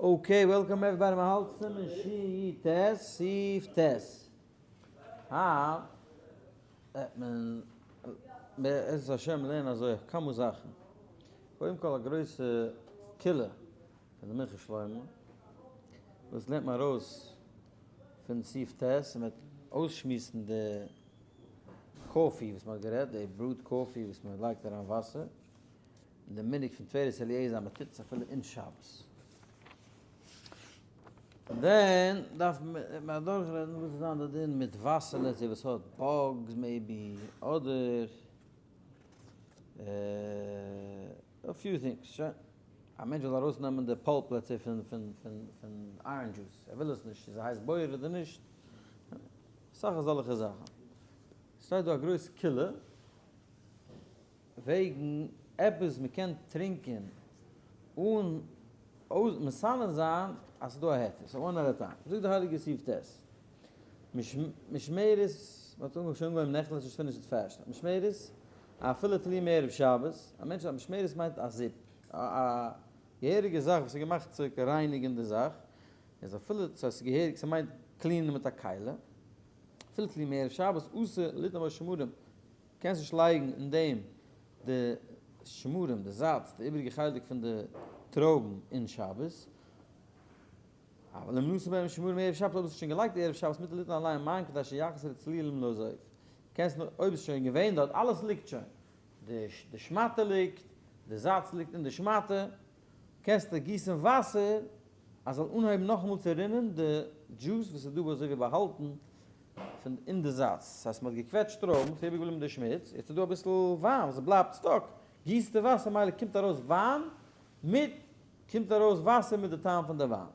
Okay, welcome everybody, מען האלט סימן ש ט, סעיף ט. היינט וועט מען בעזרת השם לערנען אזוי כמה זאכן. קודם כל א גרויסע קולא פון די מנחת שלמה, וואס לערנט מען ארויס פון סעיף ט, און מען וועט אויסשמועסן די coffee וואס מען האט גערעדט, די brewed coffee וואס מען לייגט אריין וואסער. און די מנהג פון תפארת אליעזר אז מען טוט עס אפילו אין שבת. און דען דארף מען אדורך רעדן וואס איז זיין די דין מיט וואסער let's say וואס האט bugs maybe אדער a few things שוין. א מענטש וויל ארויס נעמען די pulp let's say פון פון פון פון orange juice ער וויל עס נישט צו ס'הייסט בורר אדער נישט אסאך אזאלעכע זאכן. ס'שטייט דא א גרויס קולא. וועגן עפעס מען קען טרינקען אן מסנן זיין אז ס'איז דא א היתר, so one at a time. זאגט די הייליגע סעיף ט', משמרת, מען האט שוין אנגעהויבן נעכטן let's just finish it fast, משמרת, אפילו תלויה מערב שבת, א מענטש א משמרת מיינט א זיפ, א געהעריגע זאך וואס איז געמאכט צו רייניגן די זאך, איז אפילו ס'איז געהעריג, ס'מיינט clean ען מיט א כלי, אפילו תלויה מערב שבת, אסור ליתן בו שמרים, קענסט נישט לייגן אין דעם די שמרים, די זאץ, די איבריגע חלק פון די טרויבן אין שבת. אבל אם נתן בהם שמרים ערב שבת, אויב האסטו שוין געלייגט ערב שבת מותר ליתן עליהם מים כדי שיחזרו צלילים לזוב. קענסט נאר אויב איז שוין געווען דארט, אלעס ליגט שוין. די שמאטע ליגט, די זאץ ליגט אין די שמאטע, קענסטו גיסן וואסער אז זאל אנהויבן נאכאמאל צו רינען די דזשוס וואס איז דא אזוי ווי באהאלטן פון אין די זאץ, ס'הייסט מ'האט געקוועטשט טרויבן, ס'איז איבערגעבליבן די שמוץ, יעצט איז דא אביסל וויין וואס בלייבט stuck, גיסט די וואסער מילא קומט ארויס וויין מיט קומט ארויס וואסער מיט די טעם פון די וויין.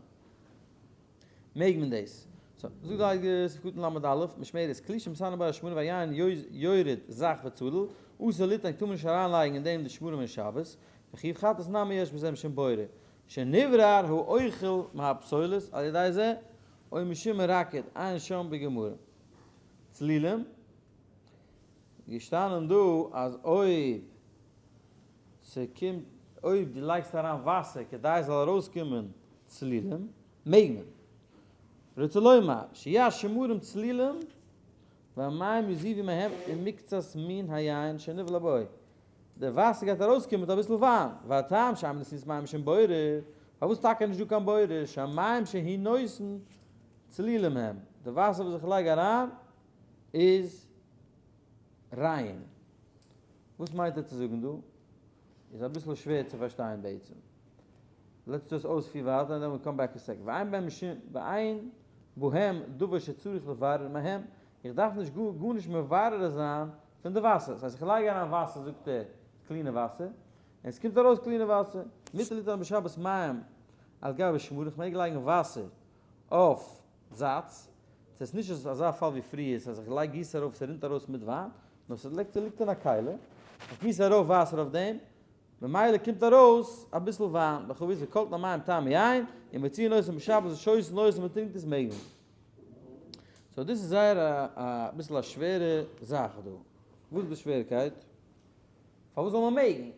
מעג מען דאס? so, זאגט די הייליגע סעיף קטן ל' א', משמרת כלי שמסנן בו השמרים והיין יורד זך וצלול, אסור ליתן טאר מען נישט אריינלייגן אין דעם די שמרים אין שבת, וחיוב חטאת נמי יש בזה משום בורר, שנברר האוכל מהפסולת על ידי זה, או משום מרקד, עיין שם בגמרא. צלילים, געשטאנען דא אז אויב ס'קומט אויב דו לייגסט אריין וואסער כדי עס זאל ארויסקומען צלילים, מעג מען. רוצה לומר, שיהיו שמרים צלילים והמים יזובו מהם ומקצת מין היין שנבלע בו. די וואסער גייט ארויסקומען מיט אביסל וויין, והטעם שאין בנתינת מים משום בורר, פארוואס טאקע נישט דא קיין בורר, שהמים שהוא נותן צלילים הם, די וואסער וואס איך לייג אריין איז ריין. וואס מיינט ער צו זאגן דא? איז אביסל שווער צו פארשטיין בעצם. Let's just אויספיר ווייטער and then we'll come back a second. ואין בהם משום ואין בהם דבר שצריך לברר מהם, איך דארף נישט גארנישט מברר זיין פון די וואסער, ס'הייסט איך לייג אריין וואסער זאגט ער clean ע וואסער, און עס קומט ארויס clean ע וואסער, מותר ליתן בשבת מים על גבי שמרים, איך מעג לייגן וואסער אויף זאץ, ס'איז נישט אזא פאל ווי פריער, ס'הייסט איך לייג גיס ארויף ס'רינט ארויס מיט וויין, נאר ס'ליגט ס'ליגט אין א כלי, איך גיס ארויף וואסער אויף דעם, ממילא קומט ארויס אביסל וויין, בחבית וקולטין המים טעם יין, און מוציאין אותן בשבת ושותין אותן מ'טרינקט עס מעג מען. So דאס איז זייער א אביסל א שווערע זאך דא. וואס איז די שווערקייט? פארוואס זאל מען מעגן?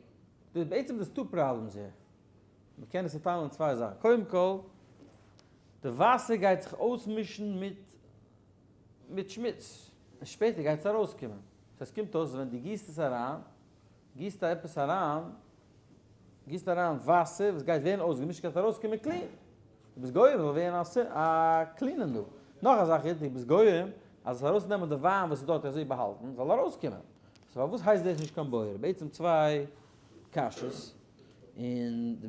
דא איז בעצם דאס two problems here. מען קען עס צוטיילן אין צוויי זאכן. קודם כל, די וואסער גייט זיך אויסמישן מיט מיט שמוץ, און שפעטער גייט עס ארויסקומען. So עס קומט אויס אז ווען דו גיסט עס אריין, גיסטו עפעס אריין, גיסט אריין וואסער וואס גייט ווערן אויסגעמישט, גייט ארויסקומען clean. דו ביסט גורם זאל ווערן א clean אין דא. נאך א זאך איז, דו ביסט גורם אז עס ארויסנעמען די וויין וואס איז דארט אזוי באהאלטן, זאל ארויסקומען. So פארוואס הייסט דאס נישט קיין בורר? בעצם צוויי קשיות, און די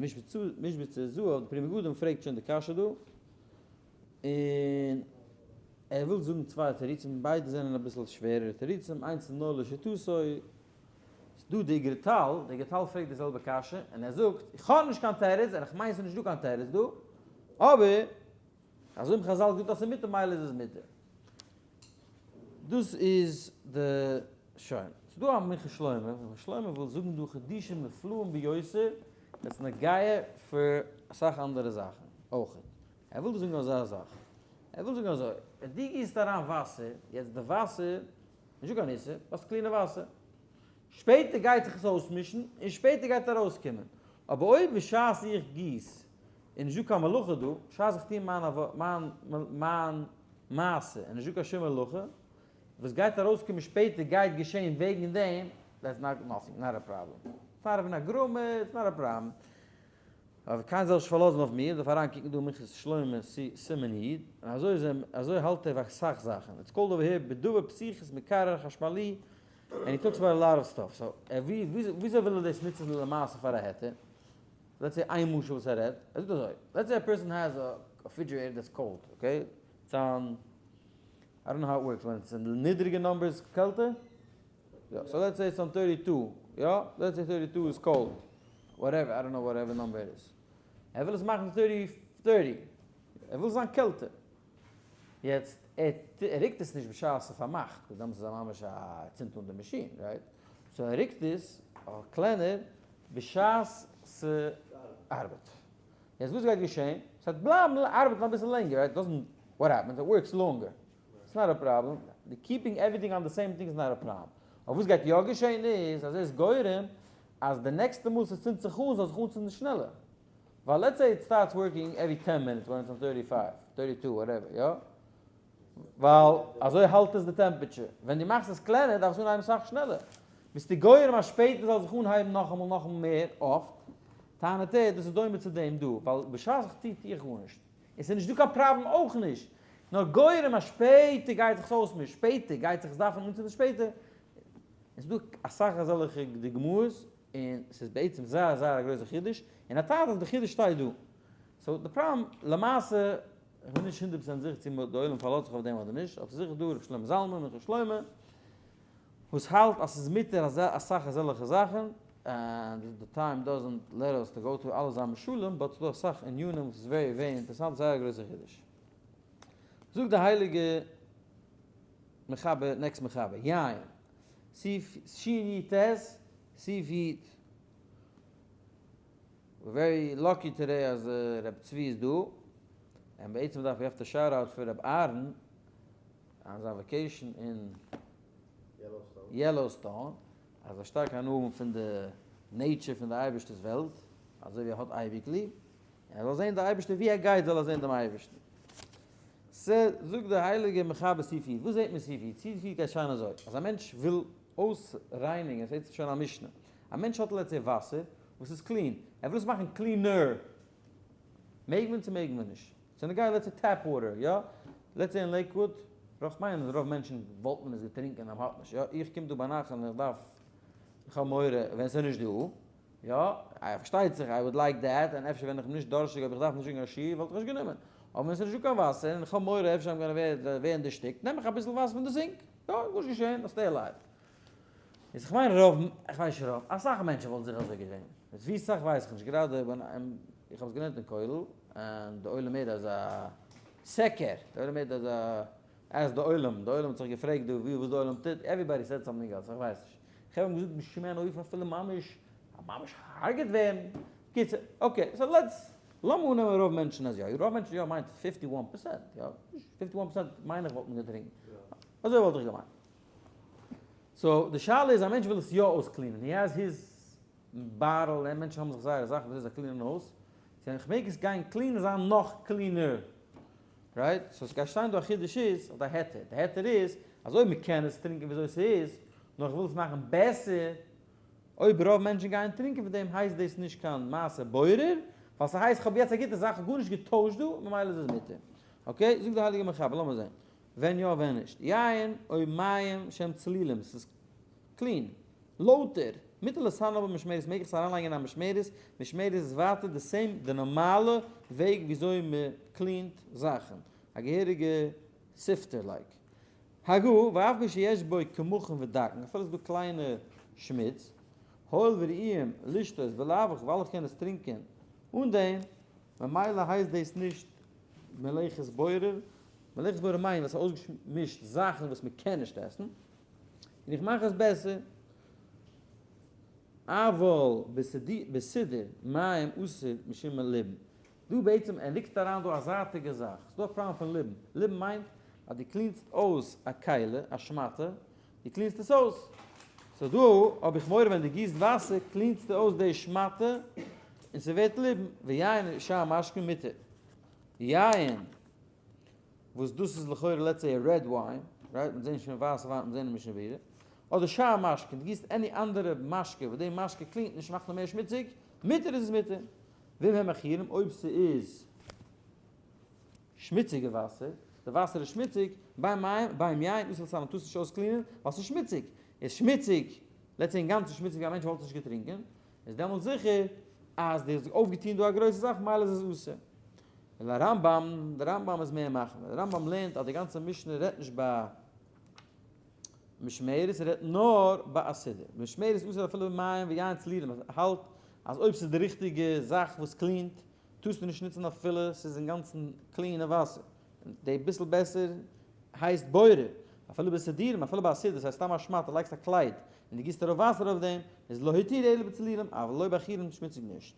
משבצי זהב, די פרי מגדים פרעגט שוין די קשיא דא, און ער וויל זאגן צוויי תירוצים, ביידע זענען אביסל שווערערע תירוצים, איינס איז נאר לשיטתו, ס'דא די איגרת טל, די איגרת טל פרעגט די זעלבע קשיא, און ער זאגט, איך האב נישט קיין תירוץ, און איך מיין ס'איז נישט דא קיין תירוץ דא, אבער אזוי האבן חזל געזאגט אז ס'איז מותר מילא איז עס מותר. דאס איז די שוין. ס'איז דא א מנחת שלמה, מנחת שלמה וויל זאגן דא חידושים נפלאים ביותר, עס איז נוגע פאר אסאך אנדערע זאכן אויך. ער וויל דא זאגן אזא זאך, ער וויל זאגן אזוי, ווען דו גיסט אריין וואסער, יעצט די וואסער, נישט דא קיין איסור, האסט clean ע וואסער. שפעטער גייט זיך עס אויסמישן און שפעטער גייט ארויסקומען. אבער אויב בשעת איך גיס. איז נישטא קיין מלאכה דא, בשעת איך טו מיין מיין מיין מעשה איז נישטא קיין שום מלאכה, וואס גייט ארויסקומען שפעטער גייט געשען וועגן דעם, that's not nothing, not a problem. It's not even א גרמא, it's not a problem. אבער קיינער זאל נישט פארלאזן אויף מיר, דארף אריינקוקן דא מנחת שלמה סימן י, און אזוי איז אזוי האלט ער ביי אסאך זאכן, it's called over here בדבר פתיחת מקרר חשמלי, and he talks about a lot of stuff, so וויאזוי וויל ער דאס נוצן למעשה פאר א היתר? Let's say איין משל וואס ער רעדט, ער זאגט אזוי, let's say a person has a refrigerator that's cold, okay, it's on, I don't know how it works, ווען עס איז נידריגע numbers קעלטער? יא, so let's say it's on thirty two, יא, let's say thirty two איז cold, whatever, I don't know whatever number איט איז, ער וויל עס מאכן thirty thirty, ער וויל זיין קעלטער, יעצט ער רוקט עס נישט בשעת ס'איז פארמאכט, ווייל דעמאלטס איז ער ממש א צינדט אן די מאשין, right? So ער רוקט עס קלענער בשעת ס'ארבעט. יעצט וואס גייט געשען? ס'וועט בלייבן ארבעטן אביסל לענגער, right? Doesn't, what happens? It works longer. It's not a problem. די keeping everything on the same thing is not a problem. אבער וואס גייט יא געשען איז אז ער איז גורם אז די נעקסטע מאל ס'צינדט זיך אן זאל זיך אנצינדן שנעלער. ווייל let's say it starts working every ten minutes ווען it's on thirty five, thirty two, whatever, יא? ווייל אזוי האלט עס די temperature. ווען דו מאכסט עס קלענער דארף עס אנהייבן סאך שנעלער. ביסטו גורם אז שפעטער זאל זיך אנהייבן נאכאמאל נאכאמאל מער אפט. טענה'ט ער דאס איז דומה צו דעם דא, ווייל בשעת איך טו טו איך גארנישט. און ס'איז נישט דא קיין פראבלעם אויך נישט. נאר גורם אז שפעטער גייט זיך עס אויסמישן, שפעטער גייט זיך עס דארפן אנצינדן שפעטער. און ס'איז דא אסאך אזעלכע דוגמאות, און ס'איז בעצם זייער זייער א גרויסע חידוש, און א טייל אז די חידוש שטייט דא. So די פראבלעם למעשה, איך בין נישט הונדערט פראצענט זיכער צו די עולם פארלאזט זיך אויף דעם אדער נישט, אבער ס'איז זיכער דא ר' שלמה זלמן מנחת שלמה וואס האלט אז ס'איז מותר אסאך אזעלכע זאכן, and the time doesn't let us to go through אלע זיין משלים, but ס'דא אסאך ענינים וואס איז very very אינטערעסאנט, זייער א גרויסע חידוש. זאגט די הייליגע מחבר, next מחבר, יין, סעיף שי"ט, סעיף י'. We're very lucky today אז ר' צבי איז דא, און בעצם דארף איך האב to shout out פאר ר' אהרן on זיין vacation אין Yellowstone, אז ער שטארק הנאה האבן פון די nature פון די אייבערשטער'ס וועלט, אזוי ווי ער האט אייביג ליב, און ער זאל זען די אייבערשטער ווי ער גייט זאל ער זען דעם אייבערשטן. סע זאגט דער הייליגער מחבר סעיף י', וואס זעט מען סעיף י'? סעיף י' גייט שיין אזוי, אז א מענטש וויל אויסרייניגן, עס הייסט שוין א משנה, א מענטש האט let's say וואסער וואס איז clean, ער וויל עס מאכן cleaner, מעג מען צו מעג מען נישט? ס'איז נוגע let's say tap water, יא? Let's say אין לעיקוואוד, רוב כ'מיין אז רוב מענטשן וואלטן עס געטרינקען אז מ'האט נישט, יא? איך קום דא ביינאכט און איך דארף, איך האב מורא ווען ס'איז נישט דא, יא? פארשטייט זיך I would like that, און אפשר ווען איך בין נישט דארשטיג אויב איך דארף נישט זאגן א שיעור וואלט איך נישט גענומען, אבער ווען ס'איז נישטא קיין וואסער און איך האב מורא אפשר I'm gonna ווערן דערשטיקט, נעם איך אביסל וואסער פון די sink, יא, גארנישט געשען, I stay alive. איז איך מיין רוב, איך ווייס נישט רוב, אסאך מענטשן וואלטן זיך אזוי געווען. יעצט ווי סאך ווייס איך נישט, גראדע ווען איך האב עס געלערנט אין כולל, און די עולם הערט אזא סקר, די עולם הערט אזא, אז די עולם, די עולם האט זיך געפרעגט דא ווי וואס די עולם טוט, everybody said something else, איך ווייס נישט. איך האב אים געזאגט בשום אין אופן אפילו ממש, ממש הרג'עט ווערן. קיצור, okay, so let's, לאמיר אננעמען רוב מענטשן אז יא, רוב מענטשן יא מיינט fifty one percent, יא, fifty one percent מיין איך וואלט מען געטרינקען. אזוי וואלט איך געמיינט. So די שאלה איז א מענטש וויל עס יא אויסקלינען, he has his bottle, און מענטשן האבן זיך זייערע זאכן וויאזוי זיי קלינען אויס, so איך מעג עס גיין clean זיין נאך cleaner, right? So ס'גייט שטיין דא א חידוש איז, אדער א היתר, די היתר איז אז אויב מ'קען עס טרינקען וויאזוי ס'איז, נאר איך וויל עס מאכן בעסער, אויב רוב מענטשן גייען טרינקען פון דעם הייסט דאס נישט קיין מעשה בורר, ווייל ס'הייסט כ'האב יעצט א גוטע זאך, כ'האב גארנישט געטוישט דא, ממילא איז עס מותר. Okay, זאגט די הייליגע מחבר, לאמיר זען. ווען יא ווען נישט. יין או מים שהם צלילים, ס'איז clean, לויטער, מותר לסננו במשמרת מעג איך עס אריינלייגן אין א משמרת, משמרת איז ווייטער די same די נארמאלע וועג וויאזוי מען קלינט זאכן, א געהעריגע sifter like. הגה, ואף פי שיש בו קמחין ודקין, אפילו ס'איז דא קליינע שמוץ, הואיל וראויים לשתות בלאו הכי ווייל איך קען עס טרינקען אן דעם, ממילא הייסט דאס נישט מלאכת בורר, מלאכת בורר מיינט ווען ס'איז אויסגעמישט זאכן וואס מ'קען נישט עסן, און איך מאך עס בעסער. אבל בסודר מים אסור משום ליבון. דא בעצם ער לייגט אריין דא א זייטיגע זאך, ס'איז דא א פראבלעם פון ליבון. ליבון מיינט אז דו קלינסט אויס א כלי, א שמאטע, דו קלינסט עס אויס. So דא האב איך מורא ווען דו גיסט וואסער קלינסטו אויס די שמאטע. און ס'ווערט ליבון, ויין שאר משקין מותר. יין, וואס דאס איז לכאורה let's say red wine, right? מיר זעהן שוין ווייסע וויין, מיר זעהן אין משנה ברורה. אדער שאר משקין, דו גיסט any אנדערע משקה וואס די משקה clean ט נישט מאכט נאר מער שמוציג, מותר איז עס מותר. ואם הם עכורים, אויב ס'איז שמוציגע וואסער, די וואסער איז שמוציג, בין מים, בין יין, אסור לסנן, טארסט נישט אויס clean ען, ווייל ס'איז שמוציג. איז שמוציג, let's say אינגאנצן שמוציג ווי א מענטש וואלט עס נישט געטרינקען, איז דעמאלטס זיכער אז דו האסט אויפגעטון דא א גרויסע זאך מילא איז עס אסור. ולרמב ם, דער רמב ם איז מער מחמיר, דער רמב ם לערנט אז די גאנצע משנה רעדט נישט ביי משמרת, ער רעדט נאר ביי א סודר. משמרת אסור אפילו במים ויין צלולים, ער האלט אז אויב ס'איז די ריכטיגע זאך וואס clean ט, טארסטו נישט נוצן אפילו ס'איז אינגאנצן clean ע וואסער. די ביסל בעסער הייסט בורר, אפילו בסדירים, אפילו ביי א סודר, ס'הייסט סתם א שמאטע, לייגסט א קלייד און דו גיסט ארויף וואסער אויף דעם, איז לא התירו אלא בצלולים, אבל לא בעכורים שמוציג נישט.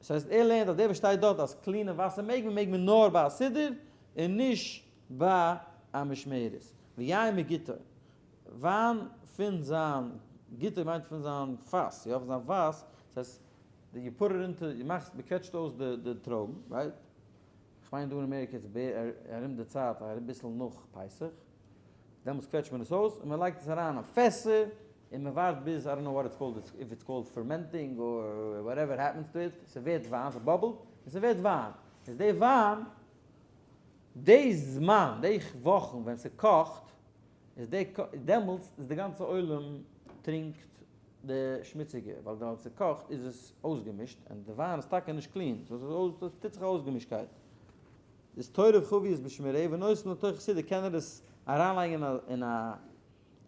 ס'הייסט ער לערנט אז דער וואס שטייט דארט אז clean ע וואסער מעג מען, מעג מען נאר ביי א סודר און נישט ביי א משמרת. ויין מגיתו, וויין פון זיין גיתו מיינט פון זיין פאס, יא פון זיין פאס, ס'הייסט you put it into, דו מאכסט, מ'קוועטשט אויס די טרויבן, right? כ'מיין דא אין אמעריקע איז ארום די צייט אביסל נאך פסח, דעמאלטס קוועטשט מען עס אויס און מען לייגט עס אריין אין פעסער און מען ווארט ביז, I don't know what it's called, if it's called fermenting or whatever happens to it, ס'ווערט וויין, ס' bubble ט און ס'ווערט וויין, איז די וויין, די זמן, די וואכן ווען ס'קאכט, איז די, דעמאלטס איז די גאנצע עולם טרינקט די שמוציגע, ווייל ווען ס'קאכט איז עס אויסגעמישט, און די וויין איז טאקע נישט clean, so ס'איז טוט זיך א אויסגעמישקייט. איז טורף חביות בשמוריה ונותן לתוך סודר קען ער עס אריינלייגן אין א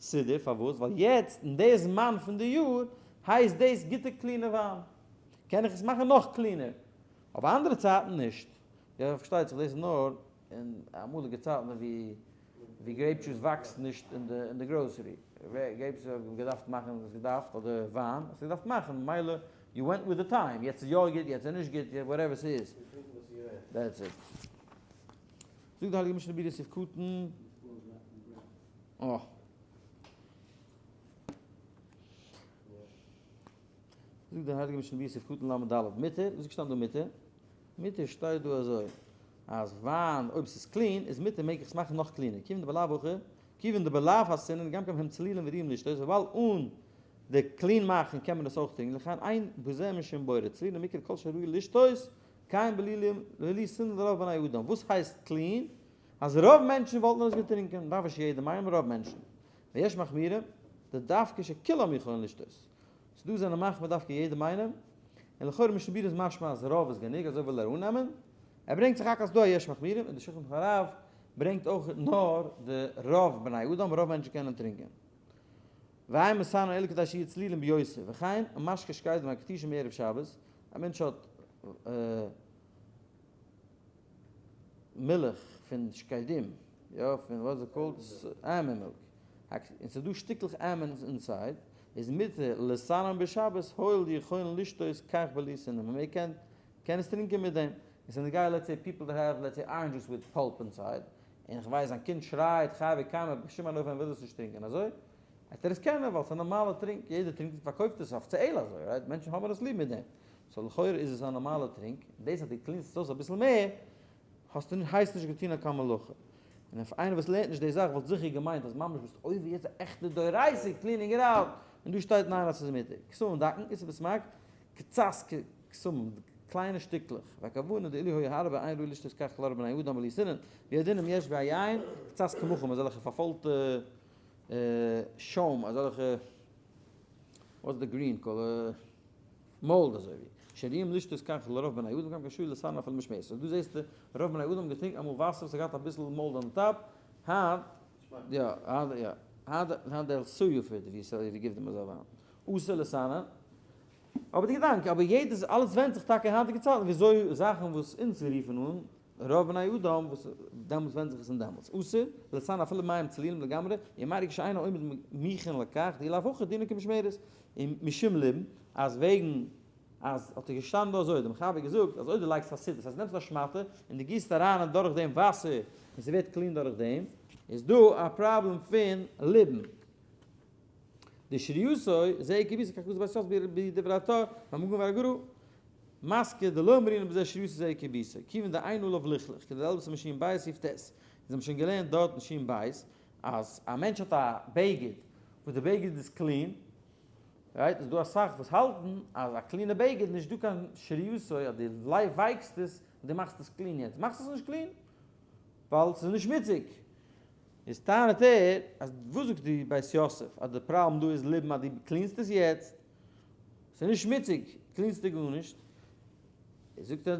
סודר, פארוואס? ווייל יעצט אין די זמן פון די יאר הייסט דאס גוטע clean ע וויין, קען איך עס מאכן נאך cleaner, אבער אנדערע צייטן נישט. יא פארשטייט זיך דאס איז נאר אין אמאליגע צייטן ווי ווי grape juice וואקסט נישט אין די גראסערי, grapes האט מען געדארפט מאכן האסט געדארפט אדער וויין האסט געדארפט מאכן ממילא you went with the time, יעצט איז יא גוט יעצט איז נישט גוט whatever ס'איז. That's it. זאגט די הייליגע משנה ברורה סעיף קטן. אה. זאגט די הייליגע משנה ברורה סעיף קטן ל"ד מותר, וואס איז געשטאנען דא מותר? מותר שטייט דא אזוי. אז וויין אויב ס'איז clean איז מותר מעג איך עס מאכן נאך cleaner, כיוון דבלאו הכי, כיוון דבלאו הסינון גם כן הם צלולין וראויים לשתות, וויבאלד אן די clean מאכן קען מען עס אויך טרינקען, לכן אין בזה משום בורר, צלולין מעיקרא כל שראוי לשתות, כן בלי סינון לרוב בני אדם, וואס הייסט clean? אז רוב מענטשן וואלטן עס געטרינקען, דארף נישט יעדער מיינען רוב מענטשן, ויש מחמירים, דדווקא שכולם יכולין לשתות, ס'דא זענען מחמיר דווקא יעדעם איינעם, און לכאורה משנה ברורה איז משמע אז רוב איז גענוג אזוי וויל ער אננעמען, ער ברענגט זיך רק אז ס'דא א יש מחמירים און די שולחן הרב ברענגט אויך נאר די רוב בני אדם, רוב מענטשן קענען טרינקען. ואין מסנן אלא כדי שיהיו צלולין ביותר, וכן משקה שקדים והכתושים מערב שבת, א מענטש האט מילך פון שקדים, יא פון וואט איז איט called, almond milk, און ס'איז דא שטיקלעך almonds inside, איז מותר לסנן בשבת הואיל דיכולין לשתות כך בלי סינון, מען קען קען עס טרינקען מיט דעם, און ס'איז נוגע let's say people that have let's say orange juice with pulp inside, און כ'ווייס זיין קינד שרייט חי וקיימא בשום אין אופן ער וויל עס נישט טרינקען אזוי, וועט ער עס קענען ווייל ס'איז א נארמאלע טרינק, יעדער טרינקט עס פארקויפט עס אפיציעל אזוי, right? מענטשן האבן עס ליב מיט דעם, so לכאורה איז עס א נארמאלע טרינק, און דאס אז דו clean סט עס אויס אביסל מער, האסטו נישט הייסט נישט געטון קיין מלאכה. און אויף איינער וואס לערנט נישט די זאך וואלט זיכער געמיינט אז ממש ביסט עובר יעצט א עכטע דאורייתא cleaning it out, און דא שטייט ניין אז ס'איז מותר. כתמים דקין איסור בסמ"ק, קצת כתמים, קליינע שטיקלעך, והכוונה דאילו היו הרבה אין ראוי לשתות כך לרוב בני אדם בלי סינון, והוא הדין אם יש ביין קצת קמחים אזעלכע פארפוילטע שוים אזעלכע what's the green called mold אזוי ווי שראויים לשתות כך לרוב בני אדם גם כן שרי לסנן אפילו משמרת so דא זעסטו רוב בני אדם געטרינקן אמאל וואסער וואס האט געהאט אביסל mold on top היינט יא היינט יא היינט היינט they'll sue you for it if you give them אזא וויין אסור לסנן אבער די געדאנק אבער יעדעס אלעס ווענדט זיך טאקע אין היינטיגע צייטן וויאזוי זאכן וואס אונז רופן אן רוב בני אדם וואס דעמאלטס ווענדט זיך עס אין דעמאלטס. אסור לסנן אפילו מים צלולים לגמרי, ומראה כשאינו עומד מוכן לכך דאי לאו הכי דינו כמשמרת, און משום ליבון, אז וועגן אז האט ער געשטאנען דא אזוי, דער מחבר געזאגט אז אויב דו לייגסט א סודר, דאס הייסט נעמסט א שמאטע און דו גיסט אריין און דורך דעם וואסער און ס'ווערט clean דורך דעם, איז דא א פראבלעם פון ליבון. דשריותו זה כביסה ככתוב בית יוסף בדברי התור, והמגן והגר"א. מסקא דלא אמרינן בזה שרייתו זה כיבוסו, כיוון דאין עליו לכלוך, כדלעיל בסימן שין בית סעיף ט', אונז האבן שוין געלערנט דארט אין שין בית אז א מענטש האט א בגד וואס די בגד איז clean, right, איז דא אסאך וואס האלטן אז א clean ע בגד נישט דא קיין שרייתו אז דו ווייקסט עס און דו מאכסט עס clean יעצט, מאכסט עס נישט clean ווייל ס'איז נישט שמוציג. איז טענה'ט ער אז וואס זאגט די בית יוסף אז די פראבלעם דא איז ליבון אז דו clean סט עס יעצט, ס'איז נישט שמוציג, clean סטו גארנישט, זאגט ער,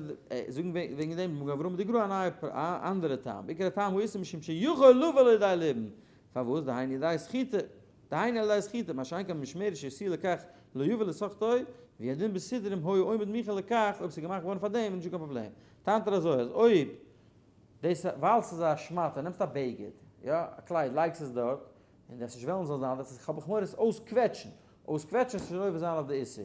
זאגן וועגן דעם מגן אברהם דגרא א נייע א אנדערע טעם, עיקר הטעם הוא איסור משום שיכול לבוא לידי ליבון, פארוואס דהיינו ידי סחיטה, דהיינו על ידי סחיטה, מה שאין כן במשמרת שעשוי לכך לא יבא לסחטו, והוא הדין בסודר אם היה עומד מוכן לכך, אויב ס'איז געמאכט געווארן פאר דעם איז נישטא קיין פראבלעם, טענה'ט ער אזוי אז אויב דאס ווייל ס'איז א שמאטע, נעמסט א בגד, יא, א קלייד, לייגסט עס דארט, און וועסט נישט וועלן זאל זיין, וועסט עס, האב איך מורא עס אויסקוועטשן, אויסקוועטשן איז שוין עובר זיין אויף די איסור.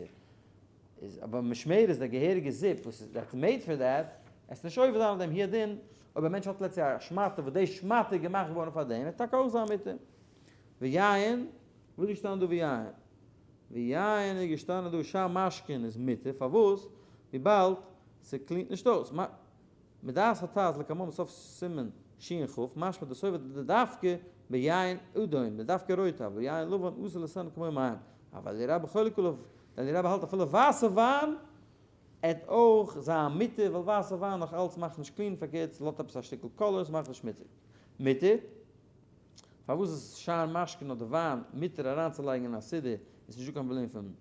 איז אבער משמרת איז די געהעריגע זיפ וואס איז that's made for that, עס נישט עובר זיין אויף דעם הוא הדין, אויב א מענטש האט let's say א שמאטע וואס די שמאטע איז געמאכט געווארן פאר דעם, וועט טאקע אויך זיין מותר. ויין, וואס איז געשטאנען דא ויין? ויין איז געשטאנען דא שאר משקין איז מותר, פארוואס? וויבאלד ס' clean ט נישט אויס. מדעת הטז לקמן בסוף סימן שכ, משמע דסובר דדווקא ביין אדום, דווקא רויטע, אבל ביין לבן אסור לסנן כמו מים, אבל אליה רבה חולק עליו, די אליה רבה האלט אפילו ווייסע וויין עט אויך זיין מותר, ווייל ווייסע וויין נאך אלץ מאכט נישט clean, פארקערט ס'לאזט עפעס א שטיקל color, ס'מאכט נישט שמוציג. מותר? פארוואס איז שאר משקין אדער וויין מותר אריינצולייגן אין א סידור, איז נישטא קיין פראבלעם פון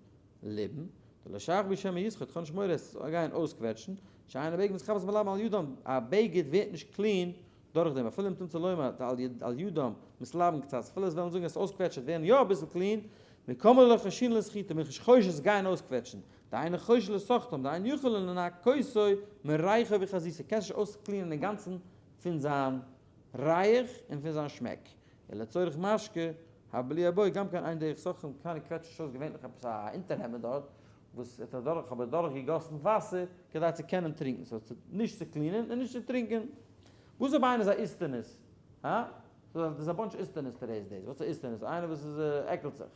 ליבון, דלא שייך בהו שמא יסחוט, כ'האב נישט מורא עס זאל גיין אויסקוועטשן, שאין הבגד מתכבס מלבן על ידם, א בגד ווערט נישט clean דורך דעם, אפילו אם תמצא לומר על ידם מתלבן קצת, אפילו עס וועלן זאגן עס אויסקוועטשט ווערן יא אביסל clean, מכל מקום לא חיישינן לסחיטה, בין איך נישט חושש עס גיין אויסקוועטשן, דאינו חושש לסחטם, דאין יכול לנקותו מריחו וחזיתו, קענסט נישט אויס clean ען אינגאנצן פון זיין ריח און פון זיין שמעק, ולצורך משקה, הבלוע בו גם כן אין דרך סוחרים קיינער קוועטשט נישט אויס געווענליך עפעס א אונטערהעמד דארט וואס האט אדורך אבער דורך געגאסן וואסער כדי צו קענען טרינקען סאו נישט צו clean ען און נישט צו טרינקען. וואס אויב איינער איז א איסטעניס? הא? דאס איז א bunch איסטעניס today's days וואס איז איסטעניס? איינער וואס איז עקלט זיך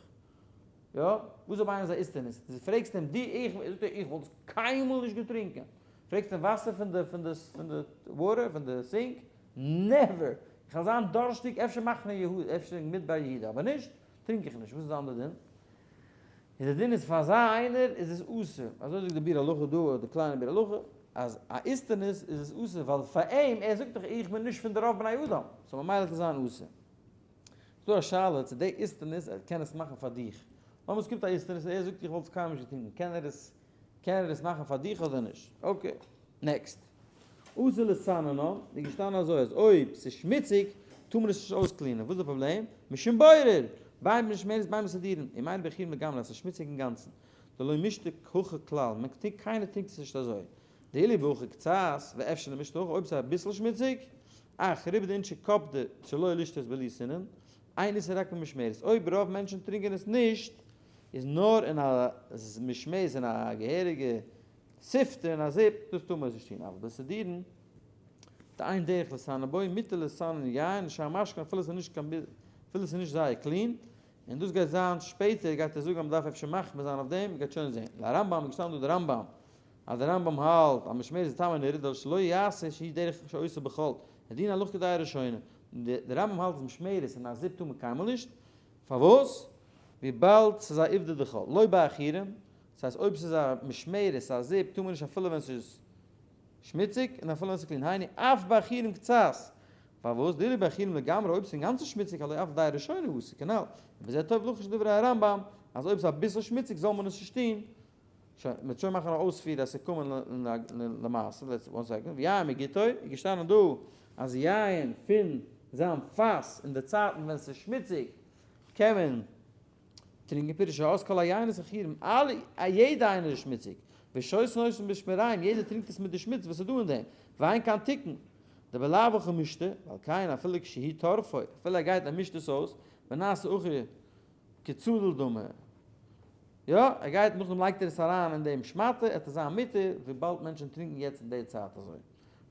יא? וואס אויב איינער איז א איסטעניס? דו פרעגסט אים דו איך זאגט ער איך וואלט עס קיינמאל נישט געטרינקען פרעגסט אים וואסער פון די פון די פון די water פון די sink? Never! איך וועל זיין דארשטיג אפשר מחנה יהודה, אפשר אין מדבר יהודה, אבער נישט, טרינק איך נישט, וואס איז די אנדערע דין? איז די דין איז פאר אזא איינער איז עס אסור, אזוי זאגט די ביאור הלכה דא, אדער די קליינע ביאור הלכה, אז א איסטעניס איז עס אסור, ווייל פאר אים, ער זאגט דאך איך בין נישט פון די רוב בני אדם, so ממילא וועט עס זיין אסור. איז דא א שאלה צו די איסטעניס ער קען עס מאכן פאר דיך, לאמיר עס קומט א איסטעניס און ער זאגט איך וואלט עס קיינמאל נישט געטרינקען, קען ער עס קען ער עס מאכן פאר דיך אדער נישט? Okay, next. אסור לסננו, איז געשטאנען אזוי אז אויב ס'איז שמוציג טאר מען עס נישט אויס clean ען, וואס איז די פראבלעם? משום בורר! בין במשמרת בין בסודרין, און מיין בעכורים לגמרי אז ס'איז שמוציג אינגאנצן, דלא מישתא הכי כלל, מען טינקט קיינער טרינקט עס נישט אזוי, דאילו בהכי קצת, ואפשר למישתא הכי, אויב ס'איז אביסל שמוציג, אך רובא דאינשי קפדי שלא לשתות בלי סינון, אין איסור רק במשמרת, אויב רוב מענטשן טרינקען עס נישט, איז נאר אין א משמרת אין א געהעריגע סיפטער אין א זיפ, דאס טאר מען נישט טון, אבל בסודרין, דאין דרך לסנן בו, מותר לסנן יין ושאר משקין אפילו ס'איז נישט קיין אפילו ס'איז נישט זייער clean, און דאס גייט זיין שפעטער גייט ער זאגן אז מ'דארף אפשר מחמיר זיין אויף דעם, מ'גייט שוין זען. להרמב ם איז געשטאנען דא די רמב ם, אז די רמב ם האלט אז משמרת איז טעמא נראה דאס שלא יעשה שהיא דרך שעושה בחול, הדין הלכה כדעה ראשונה, די רמב ם האלט אז משמרת אין א זיפ טאר מען קיינמאל נישט, פארוואס? וויבאלד ס'איז א עובדא דחול, לא בעכורים, ס'הייסט אויב ס'איז א משמרת, א זיפ, טאר מען נישט אפילו ווען ס'איז שמוציג, און אפילו ווען ס'איז clean, היינו אף בעכורים קצת, פארוואס? דאילו בעכורים לגמרי, אויב ס'איז אינגאנצן שמוציג הלא אף דעה ראשונה אסור, כנל, ובזה טוב לחוש לדברי הרמב ם, אז אויב ס'איז אביסל שמוציג זאל מען עס נישט טון, שוין, מ'וועט שוין מאכן א אויספיר אז ס'איז קומען למעשה, let's one second, ויין מגיתו, איז געשטאנען דא אז יין פון זיין פאס אין די צייטן ווען ס'איז שמוציג קען מען טרינקען פירוש אז כל היינות עכורים, אלע א יעדע איינער איז שמוציג, ושותין אותן בשמריהם, יעדער טרינקט עס מיט די שמוץ וואס איז דא אין דעם, ואין כאן תיקון, דבלאו הכי משתה, ועל כן אפילו כשהוא טורפו, אפילו ער גייט און מישט עס אויס, ונעשה עכור כצלול דמי. יא, ער גייט נאכדעם לייגט ער עס אריין אין דעם שמאטע, עט עס זיין מותר, וויבאלד מענטשן טרינקן יעצט אין די צייט אזוי.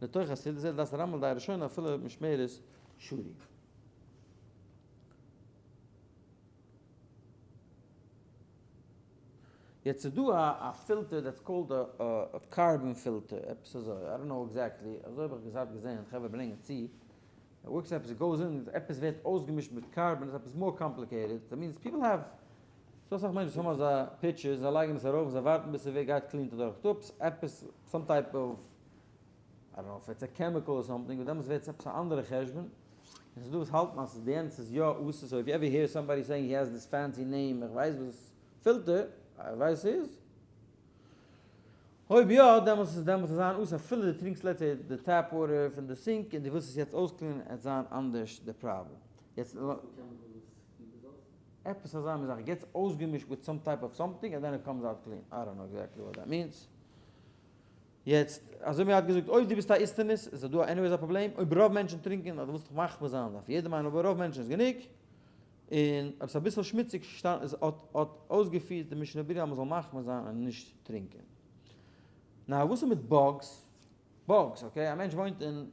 לתוך הסידור זה לדעת הרמב ם לדעה ראשונה אפילו משמרת שרי. יעצט איז דא א filter that's called א carbon filter, עפעס אזוי, I don't know exactly, אזוי האב איך געזאגט געזען, חברה ברענגען צו, it works עפעס, it goes in, עפעס ווערט אויסגעמישט מיט carbon, איז עפעס more complicated, that means people have, ס'דא אסאך מענטשן וואס האבן אזא pitchers, זיי לייגן עס ארויף, זיי ווארטן ביז ס'ווערט גייט clean ט אדורך, ס'דא עפעס עפעס, some type of, I don't know if it's a chemical or something, but דעמאלטס ווערט עס עפעס א אנדערע חשבון, און ס'דא וואס האלטן אז די יענץ איז יא אסור, so if you ever hear somebody saying he has this fancy name, איך ווייס וואס, פילטער, איך ווייס ס'איז. אויב יא, דעמאלטס איז דעמאלטס זיין אסור אפילו דו טרינקסט let's say די tap water פון די sink און דו ווילסט עס יעצט אויס clean ען עט זיין אנדערש די פראבלעם. יעצט עפעס אזא מין זאך gets אויסגעמישט with some type of something and then it comes out clean, I don't know exactly what that means. יעצט, אזוי ווי מ'האט געזאגט, אויב דו ביסט א איסטעניס, איז דא anyways א פראבלעם, אויב רוב מענטשן טרינקען, אז דו ווילסט דיך מחמיר זיין, דארף יעדער מיינען, אבער רוב מענטשן איז גענוג, און אויב ס'איז אביסל שמוציג, איז האט האט אויסגעפירט די משנה ברורה אז מ'זאל מחמיר זיין און נישט טרינקען. now וואס איז מיט bugs? Bugs, okay, א מענטש וואוינט אין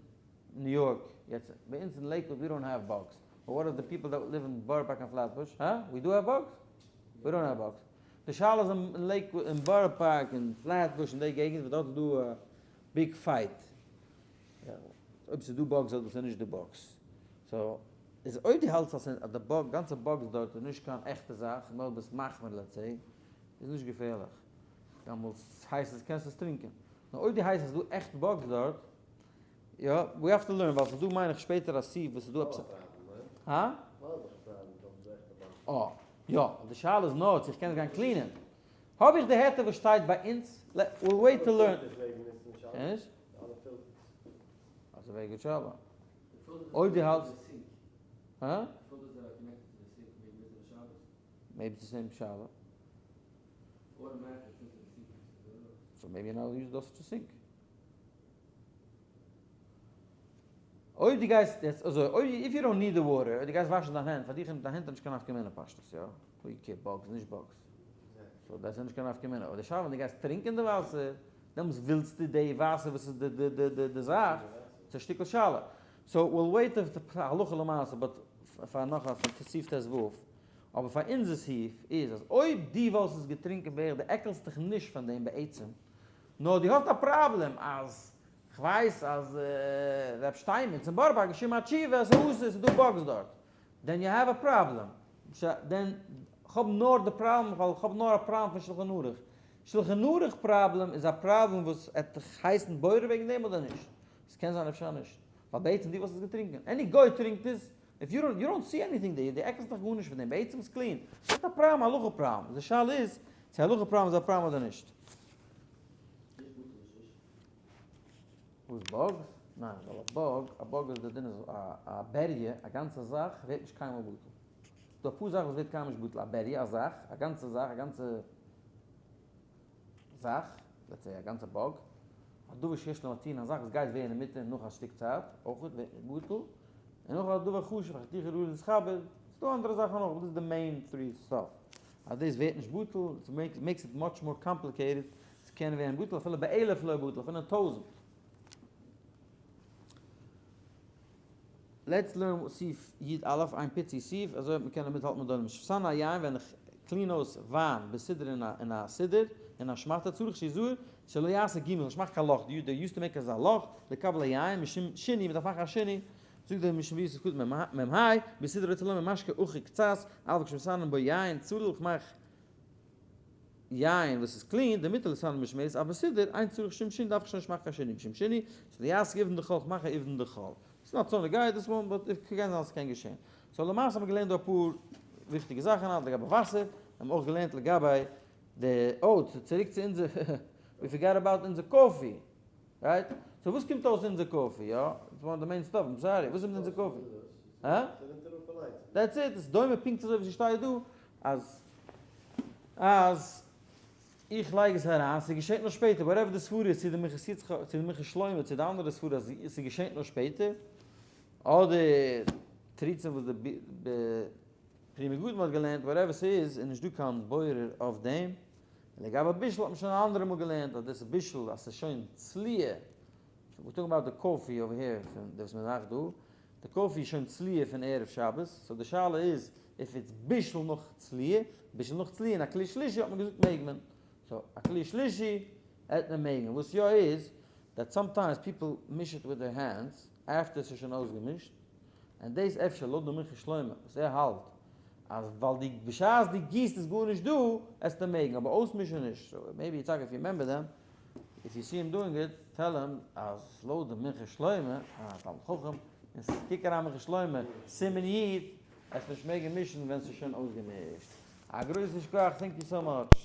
ניו יארק, יעצט ביי אונז אין לעיקוואד we don't have bugs, but what are the people that live in בארא פארק און פלעטבוש, הא? We do have bugs? We don't have bugs. די שאלה איז אין לעיקוואד, אין בארא פארק און פלעטבוש און די געגנט וואס דארט איז דא א big fight. אויב ס'איז דא bugs אדער ס'איז נישט דא bugs. So איז אויב דו האלטסט אז די bug, גאנצע bugs דארט איז נישט קיין עכטע זאך, נאר ביסט מחמיר let's say, איז נישט געפערליך. דעמאלטס הייסט עס קענסט עס טרינקען. נאר אויב דו הייסט אז ס'איז דא עכט bugs דארט, יא, we have to learn, ווייל ס'איז דא מיין איך שפעטער א סעיף וואס איז דא עפעס א. הא? אה, יא, די שאלה איז נאר צו איך קען עס גיין clean ען. האב איך די היתר וואס שטייט ביי אונז? We'll wait to learn. קען נישט? that's a very good שאלה. אויב דו האלטסט. הא? Maybe it's the same שאלה. So maybe now use דאס to sink. אויב דו גייסט יעצט אזוי, אויב if you don't need the water, אויב דו גייסט וואשן דיין הענט, פאר דיך און דיין הענט איז נישט קיין נפקא מינה פשטות, יא? Who you care, bugs, נישט bugs. So דאס איז נישט קיין נפקא מינה. אבער די שאלה ווען דו גייסט טרינקען די וואסער, דעמאלטס ווילסטו די וואסער וואס איז די די די די די זאך, ס'איז א שטיקל שאלה. So we'll wait אויף די הלכה למעשה, but פאר נאך א פאר סעיף ט"ו. אבער פאר אונזער סעיף איז אז אויב דו וואלסט עס געטרינקען בערך דו עקלסט דיך נישט פון דעם בעצם, נאר דו האסט א פראבלעם אז כ'ווייס אז רב שטיינמעץ אין בארא פארק געשריבן א תשובה אז ס'איז אסור, ס'איז דא bugs דארט, then you have a problem. Then כ'האב נאר די פראבלעם ווייל כ'האב נאר א פראבלעם פון שלחן ערוך. שלחן ערוך פראבלעם איז א פראבלעם וואס עט דיך הייסן בורר וועגן דעם אדער נישט? ס'קען זיין אפשר נישט. ווייל בעצם דו וואלסט עס געטרינקען. Any גוי טרינקט עס, if you don't, you don't see anything there, דו עקלסט דיך גארנישט פון דעם, בעצם איז clean. ס'איז א פראבלעם, הלכה פראבלעם. די שאלה איז צו הלכה פראבלעם איז א פראבלעם אדער נישט. וואס bugs? ניין, ווייל א bug, א bug איז די דין איז א בריה, א גאנצע זאך ווערט נישט קיינמאל בטל. ס'דא אפאר זאכן וואס ווערט קיינמאל נישט בטל, א בריה, א זאך, א גאנצע זאך, א גאנצע זאך, let's say א גאנצע bug, א דבר שיש לו מתירין, א זאך וואס גייט ווערן מותר נאך א שטיק צייט, אויך ווערט נישט בטל, און נאך א דבר חשוב, א חתיכה ראוי להתכבד, ס'דא אנדערע זאכן אויך, but דאס איז די main three stuff, אז דאס ווערט נישט בטל, it makes it much more complicated ס'קען ווערן בטל אפילו באלף לא בטל, אפילו אין טויזענט. Let's learn סעיף י"א, איין פיצי סעיף, אזוי וועט מען קענען מיטהאלטן מיט דעם שפסן א יין ווען איך clean אויס וויין בסדר אין א אין א סידור, אין א שמאטע צריך שיזהר שלא יעשה גומא, נישט מאכן קיין לאך, די used to make אזא לאך, לקבל היין, משום שינוי, מ'דארף מאכן א שינוי, זאגט דער משנה ברורה סעיף קטן מ"ה, בסדר רוצה לומר משקה אוכל קצת, אבל כשמסנן בו יין צלול כ'מאך יין וואס איז clean, די מיטעלע סאנן משמרת אבער סידור, אין צריך שום שינוי דארף איך שוין נישט מאכן קיין שינוי משום שינוי, שלא יעשה אבן דחול כ'מאך א אבן דחול. It's not so נוגע this one but if קען זיין אז ס'קען געשען. So למעשה האבן מיר געלערנט דא אפאר וויכטיגע זאכן היינט לגבי וואסער, מיר האבן אויך געלערנט לגבי די, oh צוריק צו אונזער, we forgot about אונזער coffee, right? So וואס קומט אויס אונזער coffee, יא? It's one of the main stuff, I'm sorry, וואס איז מיט אונזער coffee? הא? That's it, עס איז דומה פונקט אזוי ווי ס'שטייט דא אז אז איך לייג עס אריין, ס'געשעט נאר שפעטער, whatever די סברה איז, צו די מנחת יצחק, צו די מנחת שלמה, צו די אנדערע סברה אז ס'געשעט נאר שפעטער, אדער תירוצים וואס די פרי מגדים האט געלערנט, whatever ס'איז, איז נישט דא קיין בורר אויף דעם. און לגבי בישול האט מען שוין א אנדערע מאל געלערנט אז דאס איז בישול אז ס'איז שוין צליה, we're talking about the coffee over here, פון די וואס מ'מאכט דא, די coffee איז שוין צליה פון ערב שבת, so די שאלה איז if it's בישול נאך צליה, בישול נאך צליה אין א כלי שלישי האט מען געזאגט מעג מען. So, א כלי שלישי העט מען מעגן. וואס יא איז, that sometimes people מיש it with their hands, after ס'איז שוין אויסגעמישט, און דאס אפשר לויט די מנחת שלמה, וואס ער האלט, אז ווייל די בשעת די גיסט איז גארנישט דא, עסטו מעגן, אבער אויסמישן נישט. So, maybe טאקע if you remember them, if you see him doing it, tell him אז לויט די מנחת שלמה, א תלמיד חכם, און קוק אריין מנחת שלמה, סימן י', עס נישט מעגן מישן ווען ס'איז שוין אויסגעמישט. א גרויסן שכוח, thank you so much.